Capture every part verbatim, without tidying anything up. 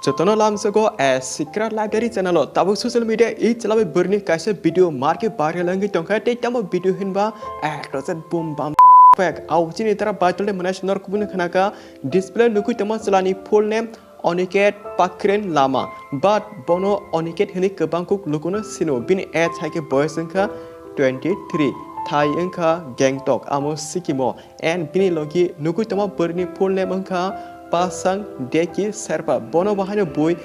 Jotono lamsogo a Secret Library channel o tabuk social media i chwlabai bwrwini kaisa video market viral wngwi tongkha tei tamo video hinba a toset boom bam pek au chini tara viral de mwnai sinor kubuni khnaka display nukui tongma chwlani full name Oniket Pakren Lama, but bono Oniket hinwi kwbang kuk lukuno sino. Bini age hai khe boyos wngkha twenty three, thai wngkha Gangtok, amo Sikimo, and bini logi nugui tongma bwrwini full name wngkha Pasang Deki Serpa. Bono bo haino bui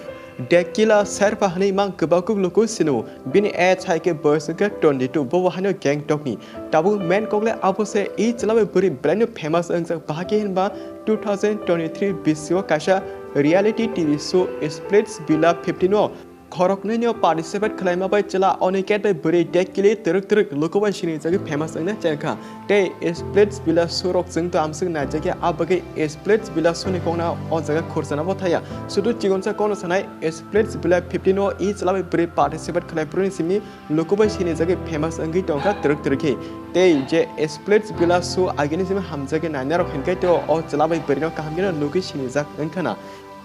Dekila Serpa hinwi mang kwbang kuk luku sino. Bini age hai khe boyos wngkha twenty two, bo bo haino Gangtokni. Tabuk main kok le abo se, i chwlabai bwrwi belaino famous wngjak, bahai khe hinba two thousand twenty-three bisio kaisa reality T V show Splitsvilla fifteen o khoroknwino participate khwlaima bai chwla Oniket bai bwrwi Dekili twrwk twrwk luku bai sinijagwi famous wngna chengkha. Tei Splitsvilla show rok chwngto amswk naijakya, a bagwi Splitsvilla show ni kokna o jaga khurchana bo thaya. Sudu chikonsa kokno sanai, Splitsvilla fifteen o i chwlabai bwrwi participate khwlai phuruni simi luku bai sinijagwi famous wngwi tongkha twrwk twrwk khe. Tei je Splitsvilla show agini simi hamjakgwi nainarok hinkhe tei o chwla bai bwrwino kaham kheno nugwi sinijak wngkhana.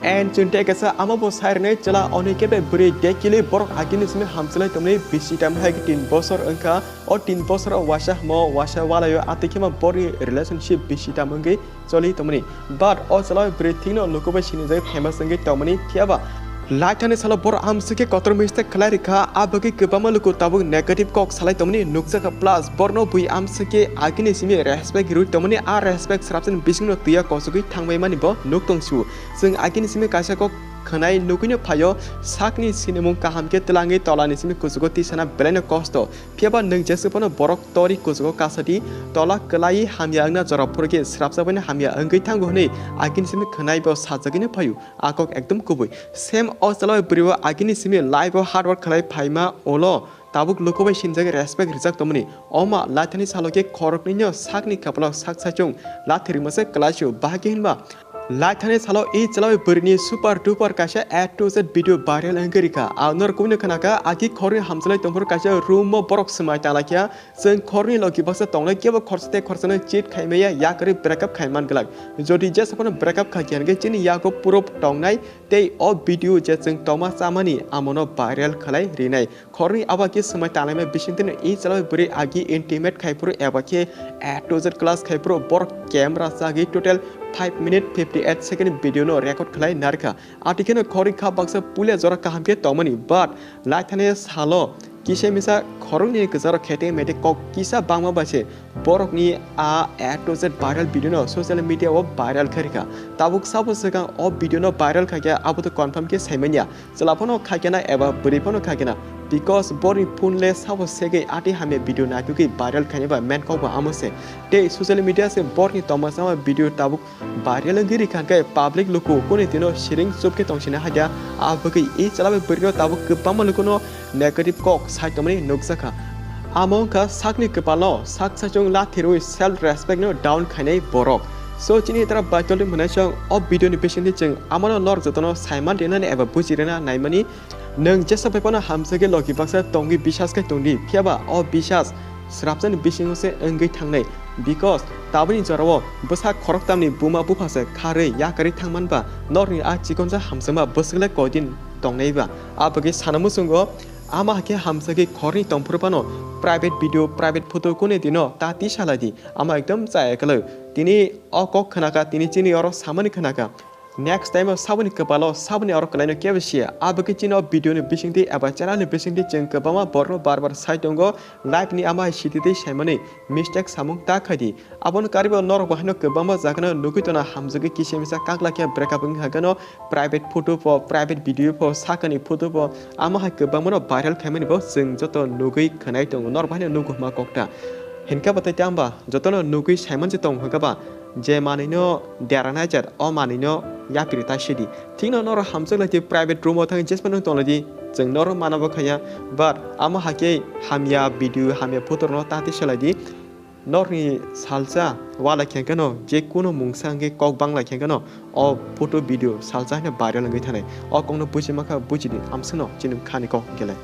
And chwng tei kaisa amo bo sai rwnai chwla Oniket bai bwrwi Dekili borok agini simi hamchlai tongmani bisi tam hai tin bosor wngkha. O tin bosor o waisa hamo waisa walaio atwi khema borni relationship bisi tam wngwi choli tongmani. But o chwla bai bwrwi thikno luku bai sinijagwi famous wngwi tongmani. Phiyaba laithani salo borok amswk khe kotor mistake khlai rikha, a bagwi kwbangma luku tabuk negative kok salai tongmani nukjakha. Plus borno bui amswk khe agini simi respect rwi tongmani, a respect srapsani bisingno twiya kosogwi thangbai mani bo nuk tongsu. Chwng agini simi kaisa kok khwnai nugwino phaio, sakni sinimung kaham khe twlangwi tolani simi kuchugo tisana belaino kosto. Phiyaba nwng jesa phano borok tori kuchugo kasa di, tola kwlaiwi hamya wngna jora phurukhe srapsa baino hamya wngwi thango hwnwi agini simi khwnai bo sajagwino phaio. A kok ekdom kubui. Same o chwla bai bwrwi o agini simi life o hard work khlai phaima ulo tabuk luku bai sinijagwi respect rijak tongmani. Oma laithani salo khe khoroknwino sakni khapalo sak saichung lathi rwmasa kwlaisio, bahai khe hinba laithani salo i chwla bai bwrwini super duper kaisa A to Z video viral wngwi rikha. Ang norok kubuni khnakha, agi khorni hamchalai tongphuru kaisa room o borok swmai tanglai kha, chwng khorni logi baksa tongnai, kebo khorsa tei khorsano cheat khaimaya, yakarwi break up khai man glak. Jodi jesa phano break up kha khe, hinkhe chini yago proof tongnai, tei o video je chwng tongma chamani amono viral khlai rinai. Khorni abo khe swmai tanglai ma bisingtwi no i chwla bai bwrwi agi intimate khai phuru eba khe A to Z class khai phuru borok camera chagwi total five minute fifty eight second video no record khlai narikha. Ati kheno khorni kha baksa puila jora kaham khe tongmani, but laithani salo kisa misa khoroknwi kwcharo khete mete kok kisa bangma bai se borokni a A to Z viral video no social media o viral kharikha. Tabuk sabo swkang o video no viral khaikhe abo to confirm khe saimanya. Chwla phano khaikena eba bwrwi phano khaikena, because borni phone le sabo segwi ati hamya video naitugwi viral khainai ba main kok bo amo se. Tei social media se borni tongma sama video tabuk viral wngwi rikha, hwnkhe public luku kuni tino siring chup khe tongsina haida. A bagwi i chwla bai bwrwino tabuk kwbangma lukuno negative kok sai tongmani nukjakha. Amo wngkha sakni kwpalo sak saichung lathi rwi self respect no down khainai borok. So chini tara baitolni mwnaisong o video ni bisingtwi chwng amano norok jotono saiman rinani eba buji rina naimani. Nwng jesa bai phano hamjakhe logi baksa tongwi bisas khe tongdi, phiyaba o bisas srapsani bisingo se wngwi thangnai, because tabukni jorao bwsa khoroktamni buma bupha se kharwi yakarwi thangman ba norokni a chikonsa hamjakma bwswk le koidin tongnai ba. A bagwi sana muchungo ama hakhe hamjakhe khorni tongphuru phano private video, private photo kune dino ta tisa lai di, ama ekdom chaya kwlwi. Tini o kok khwnakha, tini chini oro samani khwnakha. Next time o saboni kwpalo saboni oro kwlaino kebo siya. Abo khe chini o video ni bisingtwi eba channel ni bisingtwi chwng kwbangma borokno bar bar sai tongo, live ni ama hai sititwi saimani mistake samung ta khaidi. Abono karwibo norok bo haino kwbangma jagano nugwi tona hamjagwi kisa misa kakla khe break up wngkha gano private photo pho, private video pho, sakani photo pho, ama hai kwbangmano viral khaimani bo chwng joto nugwi khwnai tongo, norok bo haino nugo hwnma kokta. Hinkhe bo tei tei amba jotono nugwi saimanse tongo hinkhe ba, je manwino deranai jar, o manwino yapri ta sidi. Thikno norok hamjak lai di, private room o thangwi jesmano tong lai di, chwng norok mana bo khaya, but amo hakhe hamya video, hamya photo rokno ta twi se lai di. Norokni salsa wala khenkeno je kuno mungsa hwnkhe kok bangla khenkeno o photo video salsa haino viral wngwi thanai. O kokno buji mankha bujidi amsano chini khani kok hwnkhe lai.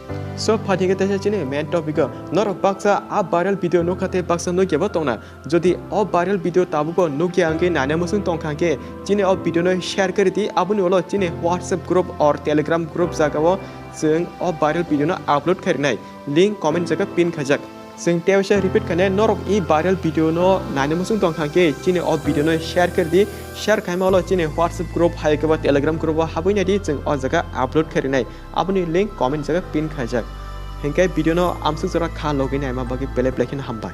So phathikhe teisa chini main topic o norok baksa a viral video nukha tei baksa nukyabo tongna. Jodi o viral video tabukbo nukya hwnkhe naina muchung tongkha hwnkhe chini o video no share kari di, aboni ulo chini WhatsApp group or Telegram group jaga o chwng o viral video no upload kharinai. Link comment jaga pin khaijak. Chwng teisa repeat khainai, norok e viral video no naina muchung tongkha hwnkhe chini o video no share kari di, share khaima ulo chini WhatsApp group hai khe bo Telegram group o habwi nai di, chwng o jaga upload kharinai. Aboni link comment jaga pin khaijak. Hinkhe video no amsuk jora kha logwi naima bagwi belai belai kheno hambai.